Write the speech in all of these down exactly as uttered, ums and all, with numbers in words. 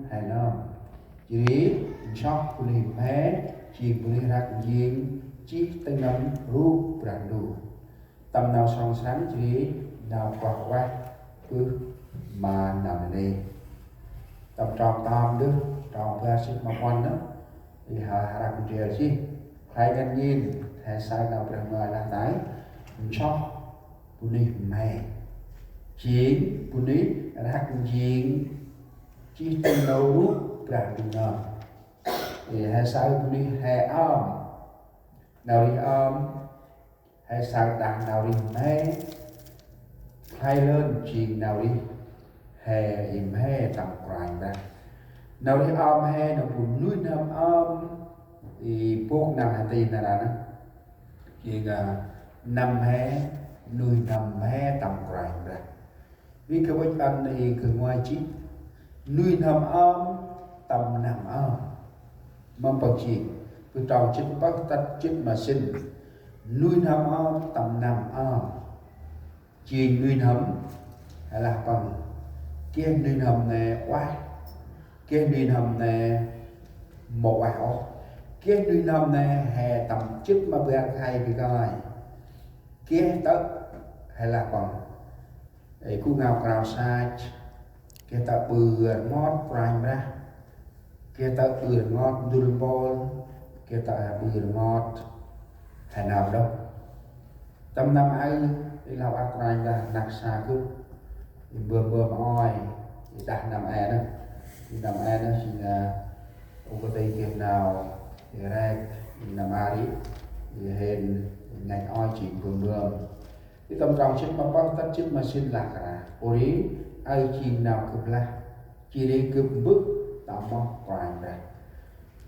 he nơm. Jêh ri nsoh bunuyh mhe, jêng bunuyh răk njêng jêh tĭng nâm rup Brah Ndu. Tâm nau sŏng srăng jêh ri nau kuah ueh bơh ma nau nê. Tâm trong tâm dơh, trong bar jê̆t ma puăn nơh, ri hŏ răk ndrel jêh. Khlay ngăn ngên, he saơ nau Brah Ndu lah tay, nsoh bunuyh mhe. Jêng bunuyh răk njêng jêh tĭng nâm rup Brah Ndu nơm. Ê, he saơ bunuyh he ơm, nau rêh ơm, he saơ đah nau rêh mhe. Khlay lơn jêng nau rêh he i mhe tâm Kôranh Brah. Nau rêh ơm he nơh bu nuih n'hâm ơm, i bôk nau he ti nar aơ nơh. Jêng, a, nâm he, nuih n'hâm he tâm Kôranh Brah. Ri gâp ŭch ăn i gâp ngoai jêh. Nuih n'hâm ơm tâm nâm ơm. Mâm păng jêng, bu trong jê̆t pơh tât jê̆t ma sĭn. Nuih n'hâm ơm tâm nâm ơm. Jêng nuih n'hâm, he lah păng. Geh nuih n'hâm nê ueh. Geh nuih n'hâm nê mâu ueh ôh. Geh nuih n'hâm nê he tâm jê̆t ma bar khay bơh kơi. Geh tơ̆, he lah păng. Ê, gŭ ngao krao sach, geh tơ̆ ƀư rngot Kôranh Brah, geh tơ̆ ƀư rngot ndŭl mpôl, geh tơ̆ ƀư rngot he nơm đŏng. Tâm nâm aơ, i lah ăk Kôranh Brah năk sa gŭ, i mbơh mbơh ma oi, i đah nâm e nơh, i nâm e nơh, jêng, a, u kơ tê geh nau, i rek, i nâm a ri, i hên, i ngăch oi jêng mbơh mbơh. Ê, tâm trong jê̆t ma pơh tât jê̆t ma sĭn lah kơt aơ. Pô ri, aơ jêng nau gâp lah. Jêh ri gâp mbơh ta moh Kôranh Brah.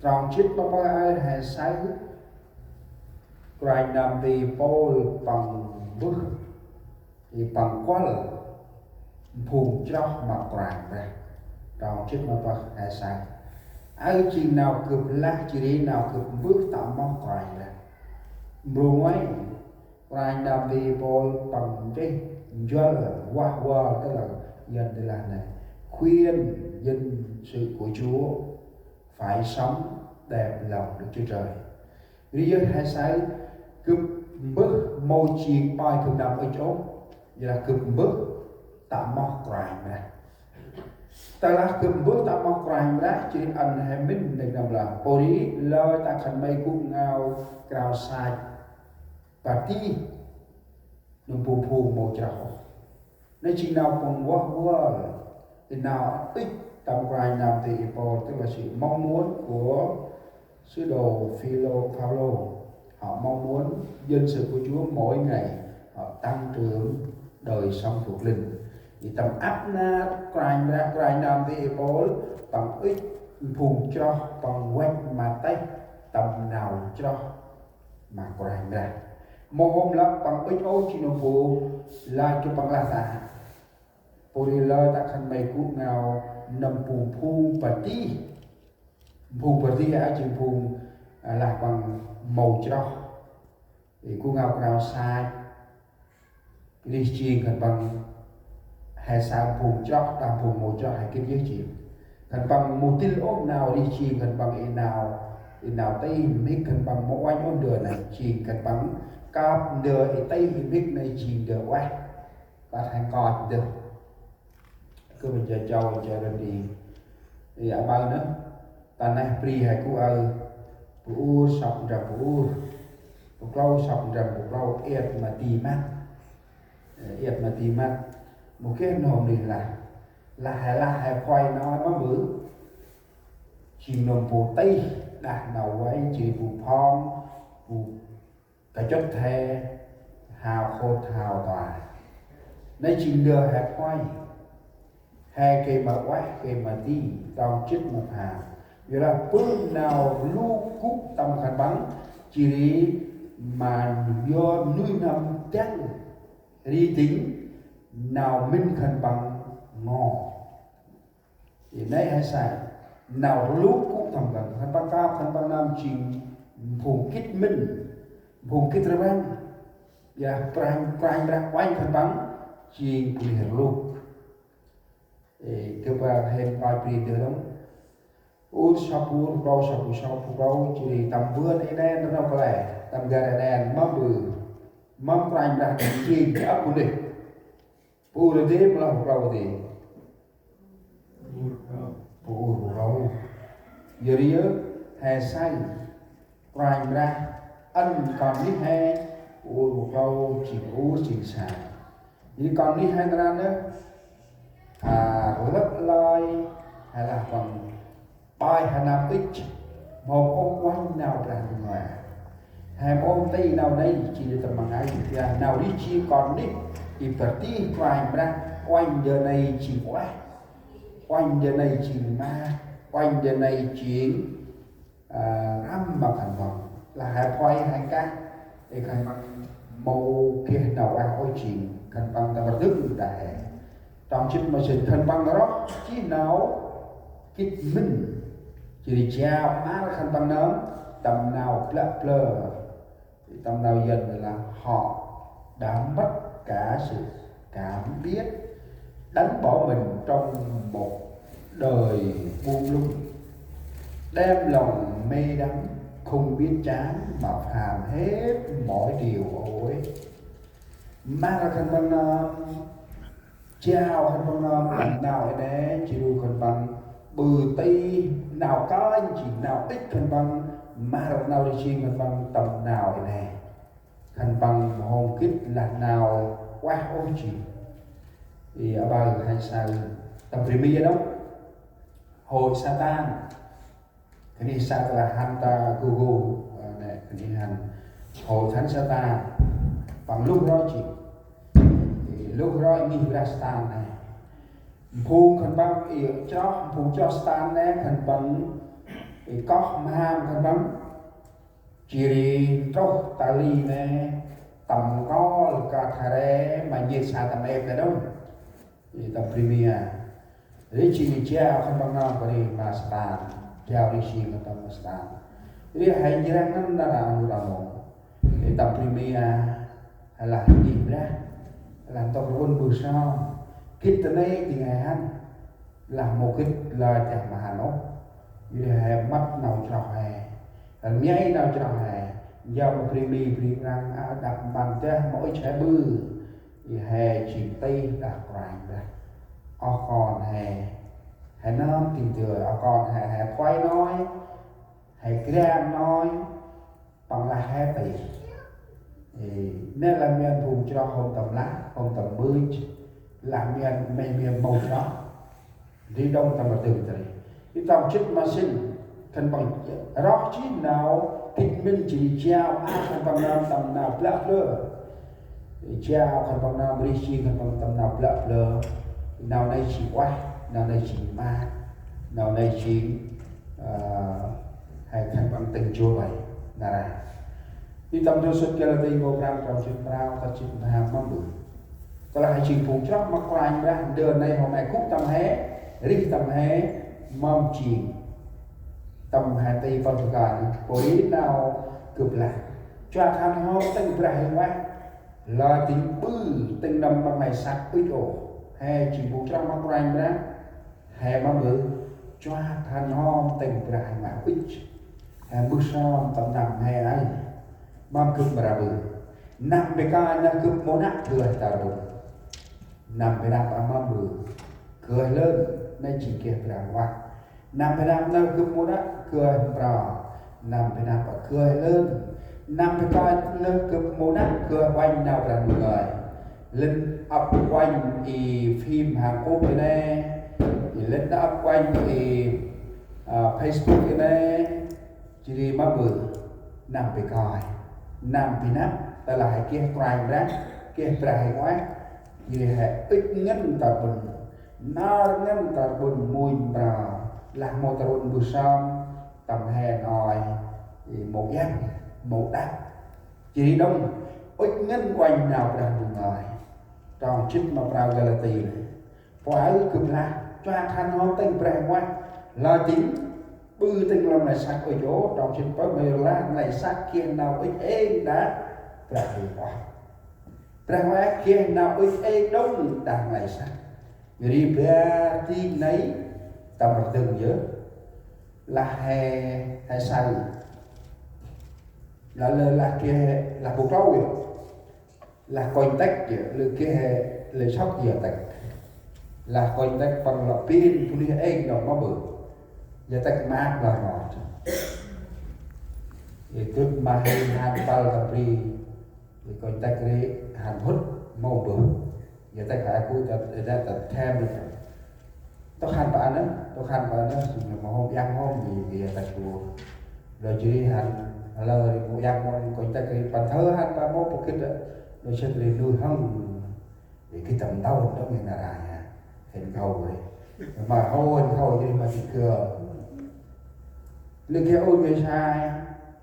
Trong jê̆t ma pơh aơ he saơ Kôranh Nơm ti Pôl păng mbơh. Ê, păng kuăl phung chroh ma Kôranh Brah. Trong jê̆t ma pơh he saơ. Aơ jêng nau gâp lah jêh ri nau gâp mbơh ta moh Kôranh Brah. Mrô ngoai, Kôranh Nơm ti Pôl păng nchih njuăl vah vơl, tức là Yuăn thì là này, khuyên dân sự của Chúa phải sống đẹp lòng Đức Chúa Trời. Ri yơh he saơ gâp mbơh mâu jêng ƀoi gâp nơm ŭch ôh, yơn lah gâp mbơh ta moh Kôranh Brah. Tơ lah gâp mbơh ta moh Kôranh Brah, jêh ri ăn he mĭn nơh nơm lah. Pô ri lơi ta khân may gŭ ngao krao sach Bar ti, nâm bu phung mâu chroh. Nê jêng nau păng vah vơl, i nau ŭch tâm Kôranh Nơm ti Pôl, tức là sự mong muốn của sứ đồ Philô, Phaolô. Họ mong muốn dân sự của Chúa mỗi ngày họ tăng trưởng đời sống thuộc linh. I tâm ăp nar Kôranh Brah, Kôranh Nơm ti Pôl, păng ŭch phung chroh, păng văch ma têh tâm nau chroh ma Kôranh Brah. Mâu hôm lah păng ŭch ôh jêng nâm bu, lah jêh păng lah ta. Pô ri lơi ta khân may gŭ ngao nâm bu phung Bar ti. Phung Bar ti aơ jêng phung, a, lah păng mâu chroh. Ê, gŭ ngao krao sach. Rêh jêng khân păng he saơ phung chroh, đah phung mâu chroh he gĭt yơh jêng. Khân păng mâu dĭl ôh nau rêh jêng khân păng i nau, i nau tih mhĭk khân păng mâu uănh ôh ndơ nây jêng khân păng kơp ndơ i tih i mhĭk nây jêng ndơ ueh. Kơt he nkoch ndơ. Gâp ma ncha chau ncha rơ̆n i, i aƀaơ nơh, ta neh bri he gŭ aơ, bu ur sŏk ndrăng bu ur, bu klâu sŏk ndrăng bu klâu, iăt ma di măt. Ê, iăt ma di măt. Mâu geh nơm rêh lah. Lah he lah he khuay nau mâm ƀư. Jêng nơm bu tih, đah nau vay, jêng bu phong, bu kachŭt he, hao khôt hao toa. Nây jêng ndơ he khuay. He gay ma ueh, gay ma di, trong jê̆t ma pham. Yor lah bơh nau lŭ gŭ tâm khân păng, jêh ri ma yor nuih n'hâm dăng, ri dâng, nau mĭn khân păng ngo. Ê, nây he saơ, nau lŭ gŭ tâm khân păng, khân păng kơp, khân păng nơm jêng phung gĭt mĭn, phung gĭt rvănh. Yor Kôranh, Kôranh Brah uănh khân păng, jêng bunuyh lŭ. Ê, gâp, a, hên khlay bri ndơ đŏng. Ur săp ur bu klâu, săp ur săp bu klâu, jêh ri tâm vườn Êđen rnôk kăl e, tâm gar Êđen, mâm ƀư, mâm Kôranh Brah jêng ăp bunuyh. Bu ur dê, mâu lah bu klâu dê. Bu ur bu klâu. Yor ri yơh, he say Kôranh Brah ăn kon nuyh he, bu ur bu klâu jêng ur jêng sa. Jêh ri kon nuyh he ndrăng nơh, a, lăp lơi, he lah păng bai he nau ŭch, mâu ôh uănh nau Brah Ndu ngơi. He mâu ôh nti nau nây jêh ri tâm măng ai, ya nau ri jêng kon nuyh, i bơh tih Kôranh Brah, uănh ndơ nây jêng ueh, uănh ndơ nây jêng ma, uănh ndơ nây jêng a, răm ma khân păng. Lah he phuay he kah, ê khân păng mâu geh nau ueh ôh jêng, khân păng tâm rdâng đah he. Trong jê̆t ma sĭn khân păng roh jêh nau gĭt mĭn. Jêh ri jao ma khân păng nơm tâm nau blă blơ. Tâm nau Yuăn là họ đã mất cả sự cảm biết, đánh bỏ mình trong một đời buông lung, đem lòng mê đắm không biết chán mà phàn hết mọi điều ô uế. Mara khân păng nơm, jao khân păng nơm tâm nau i nê, jêh ri khân păng ƀư tih nau kơnh jêng nau ŭch khân păng, mara nau ri jêng khân păng tâm nau i nê. Khân păng mâu hôm gĭt lah nau ueh ôh jêng. I aƀaơ he say tâm bri Mi đŏng. Hội Satan. Khân ay say lah hăn ta Google, a, nê, khân ay hăn. Hội thánh Satan. Păng luh roi jêng. I luh roi ngih brah Satan nê. Phung khân păng, i chroh, phung chroh Satan nê, khân păng, i koh mham khân păng. Jêh ri trôh ta li nê, tâm kol ka tha re, ma nhêt sa tâm êp nê đŏng. I tâm bri Mi a. Ri jêng i jao khân păng nơm kơt ri ma Satan. Jao ri jêng khân păng ma Satan. Ri he njrăng nâm nara anu ramo. I tâm bri Mi a. He lah ngih brah. He lah ntŭk rvŭn mbơh sơm. Gĭt ta nê jêng he hăn. Lah mâu gĭt lơi dah ma hăn ôh. Yor ri he mât nau chroh he. He mâu nau chroh he. Jao ma bri Mi bri Prăng, a, đăp mpăn dah ma ŭch he ƀư. Yor he jêng tih đah Kôranh Brah. Oh kon he. He nơm tĭng dơi, oh kon he, he phuay nôi. He grang nôi. Păng lah he tih. Ê, nê lah mian phung chroh hôm tâm lah, hôm tâm mưch. Lah mian, mê mian mâu chroh. Ri đŏng tâm rdâng ta ri. I tâm jê̆t ma sĭn, khân păng roh jêh nau gĭt mĭn jêh ri jao ma khân păng nơm tâm nau blă blơ. Jao khân păng nơm ri jêng khân păng tâm nau blă blơ. Nau nây jêng ueh, nau nây jêng ma, nau nây jêng, ơ, he khân păng tĭng joi nara. I tâm ndơ sŭt Galati nkô̆ prăm trong jê̆t prao tât jê̆t pham mâm ƀư. Tơlah he jêng phung chroh ma Kôranh Brah, ndơ nây hôm he gŭ tâm he, rêh tâm he, mâm jêng. Tâm he tih păng bơh kơi, pô ri nau gâp lah. Chuă khân hom tĭng Brah Huêng Ueh. Lơi tĭng ƀư tĭng nâm păng nây săk ŭch ôh. He jêng phung chroh ma Kôranh Brah. He mâm ƀư, chuă khân hom tĭng Brah Huêng Ueh ŭch. He mbơh sơm tâm nâm he nây. Mâm gâp mra ƀư. Nâm bê kơi nơh gâp mâu năk gơh ta ƀư. Nâm bê năp a mâm ƀư. Gơh lơn, nây jêng geh Brah Huêng Ueh. Nâm bê năp nơh gâp mâu năk gơh mprơ. Nâm bê năp a gơh lơn. Nâm bê kơi nơh gâp mâu năk gơh uănh nau Brah Ndu ngơi. Lĕ ăp uănh i phim Hàn Quốc i nê. Lĕ ăp uănh i, a, Facebook i nê. Jêh ri mâm ƀư nâm bê kơi. Nâm bê năp, tơlah he geh Kôranh Brah, geh Brah Huêng Ueh. Jêh ri he ŭch ngăn ta ƀŭn. Nar ngăn ta ƀŭn mui mprơ. Lah mâu ta ƀŭn mbơh sơm, tâm he nôi, i mâu iăt, mâu đăp. Jêh ri đŏng, ŭch ngăn uănh nau Brah Ndu ngơi. Trong jê̆t ma prao Galati nê. Pô aơ gâp lah, chuă khân hom tĭng Brah Huêng Ueh. Lơi tĭng, ƀư tĭng lăm nây săk ŭch ôh, trong jê̆t pơh ma yor lah, nây săk geh nau ŭch êng đah Brah Huêng Ueh. Brah Huêng Ueh geh nau ŭch êng đŏng đah nây săk. Ri bar ti nây tâm rdâng yơh. Lah he, he saơ. Lah lơ lah geh, lah bu klâu yơh. Lah kônh têk yơh, lơ geh, lơ sŏk yơh têk. Lah kônh têk păng lŏ pin, bunuyh êng nŏng ma bơh. Yơh têk maak lah ngot. Yơh dŭt ma hên hăn pâl tâm bri. Yơh kônh têk ri hăn hŭt mâu bơh. Yơh têk hă ku ta, ta, ta thêm. Tôk hăn pa anơ, tôk hăn pa anơ, sŭng ma hôm yang hôm yơh, yơh têk ku. Lơ jêh ri hăn, lơ ri mâu yang hôm kônh têk ri păng thơ hăn pa mâu pô gĭt. Lơ sĭt ri nuih hŏng. Yơh gĭt tâm ntâu đŏng yơh nar aơ yơh. Hên khâu ri. Ma hên khâu jêh ri ma gĭt kơ. Lơ geh ur geh sai.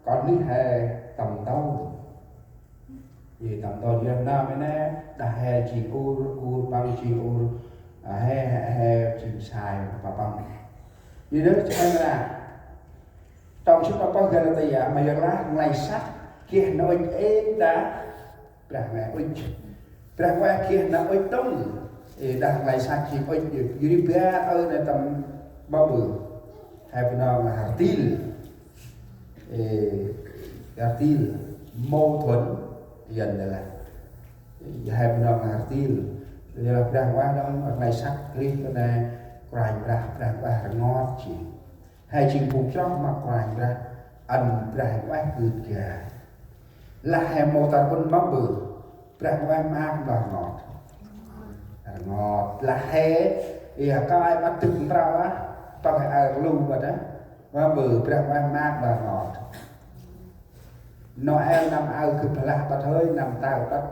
Kon nih he tâm ntâu. Yơh tâm ntâu jêh nơm i nê, đah he jêng ur, ur păng jêng ur, a, he, he, he jêng sai, pa păng. Yơh dơh, chai mra. Trong sŭt ma pơh Galatia, ma yor lah, nglay săk, geh nôch êng ta, Brah Huêng Ueh ŭch. Brah Huêng Ueh geh nôch đŏng. Ê, đah nglay săk jêng ŭch, yơh, yơh ri ba ơ nê tâm bơh. He Bunong lah rtil. Ê, rtil, mâu thuẫn, yơn đê lah. He Bunong lah rtil. Yơn lah Brah Huêng Ueh đŏng, nglay săk Krist nê, Kôranh Brah, Brah Huêng Ueh rngot jêng. He jêng phung chroh ma Kôranh Brah, ăn Brah Huêng Ueh gưt ga. Lah he mâu tâm ƀon ma bơh, Brah Huêng Ueh maak lah ngot. Ngot. Lah he, yơh, kơi ƀă dâk mprơ ah, păng he aơ rlu ƀă ah. Ma bơh, Brah Huêng Ueh maak lah ngot. Noel năm aơ gâp lah ƀă hơi, năm tao ƀă,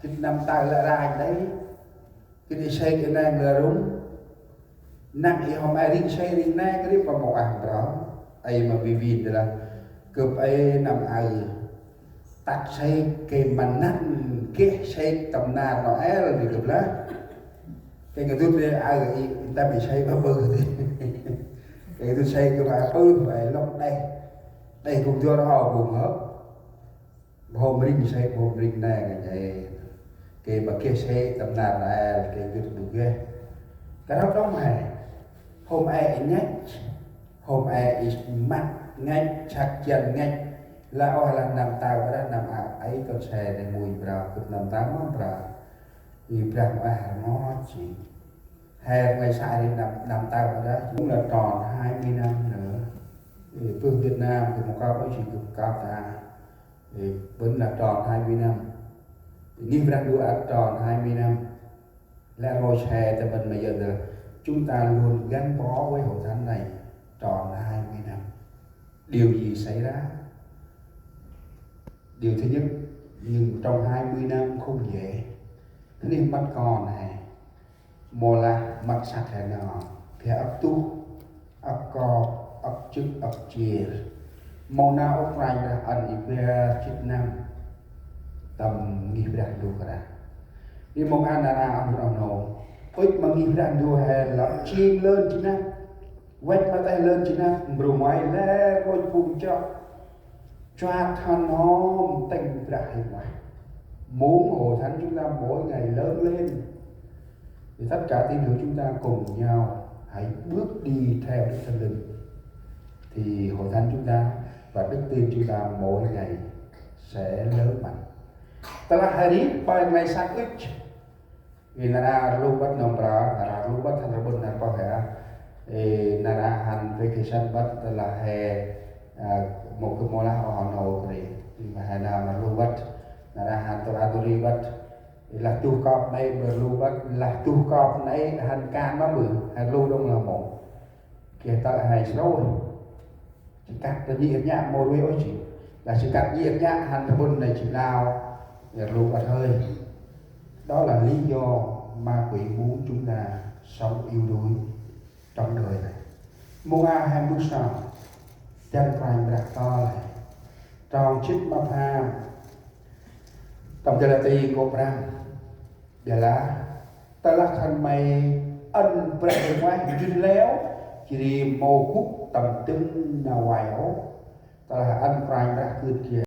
gâp năm tao lĕ ranh đê. Gâp i sek i neng lĕ rŭng. Năng i hôm e ring sek ring neng, gâp pa mâu ah mprơ. Ê ma bi vin đê lah. Gâp ê năm aơ. Tât sek gay ma năn geh sek tâm nar Noel ri gâp lah. Gay ngă dŭt ri aơ i tâm i sek ƀă ƀư ti. Gay ngă dŭt sek gâp ƀă ƀư, ƀă lŏk đeh. Đeh gŭm dua rô gŭm hŏ. Hôm ring sek, hôm ring neng ngă ê. Gay ma geh sek tâm nar Noel, gay ngă dŭt ƀư geh. Gay rŏ đŏng he. Hôm e i ngăch. Hôm e i măt ngăch, săk jăn ngăch. Lah oh lah năm tao ƀă đah năm a, ê kon se nê mui mprơ, gâp năm tao mâu mprơ. Ê Brah Huêng Ueh rngot jêng. He nglay săk ri năm, năm tao ƀă đah, cũng là tròn hai mươi năm nữa. Ê, bơh Việt Nam, gâp mâu kơp ôh jêng gâp kơp ta. Ê, vẫn là tròn hai mươi năm. Ngih Brah Ndu ăt tròn hai mươi năm. Lĕ rngôch he tâm ban ma yơn là chúng ta luôn gắn bó với hội thánh này tròn hai mươi năm. Điều gì xảy ra? Điều thứ nhất, nhưng trong hai mươi năm không dễ. Thứ nhất, mất con hè. Mâu lah măt săk he nơm, geh ăp tuh, ăp kop, ăp chức, ăp chier. Mâu nau ôh Kôranh Brah ăn i bar jê̆t năm tâm ngih Brah Ndu Kôranh. I mông a nar aơ ăn oh nô. Ŭch ma ngih Brah Ndu he lăp jêng lơn jêh nơh. Văch ma têh lơn jêh nơh, mbrô ngoai lĕ ŭch phung chroh. Chuat hăn hŏm tĭng Brah Huêng Ueh. Muốn hội thánh chúng ta mỗi ngày lớn lên. Thì tất cả tín hữu chúng ta cùng nhau hãy bước đi theo Đức Thánh Linh. Thì hội thánh chúng ta và đức tin chúng ta mỗi ngày sẽ lớn mạnh. Tơlah he ri, bai nglay săk ŭch. Ê, nar aơ rlu bât nơm prơ, nar aơ rlu bât hăn rƀŭn nar pơh he. Ê, nar aơ hăn vacation bât tơlah he, a, mâu gâp mâu lah oh nô kri. Ê, ma he nơm rlu bât, nar aơ hăn tŭ a tŭ ri bât. Ê, lah tuh kop nây bơ rlu bât, lah tuh kop nây hăn kan ma bơ, he rlu đŏng lah mâu. Geh tơ̆ he slôi. Jêh kăt ta nhĭ rnhă mâu rui ôh jêh. Lah jêh kăt nhĭ rnhă hăn ta bŭn nây jêh nau. Yơh rlu bât hơi. Đó là lý do ma quỷ muốn chúng ta sống yếu đuối trong đời này. Mông a he mbơh sơm. Dăn Kôranh Brah ta lĕ. Trong jê̆t ma pham. Tâm Galati nkô̆ prăm. Ƀiălah, tơlah khân may ăn Brah Huêng Ueh njŭn leo, jêh ri mâu gŭ tâm dâng nau vay ôh. Tơlah ăn Kôranh Brah gưt ga,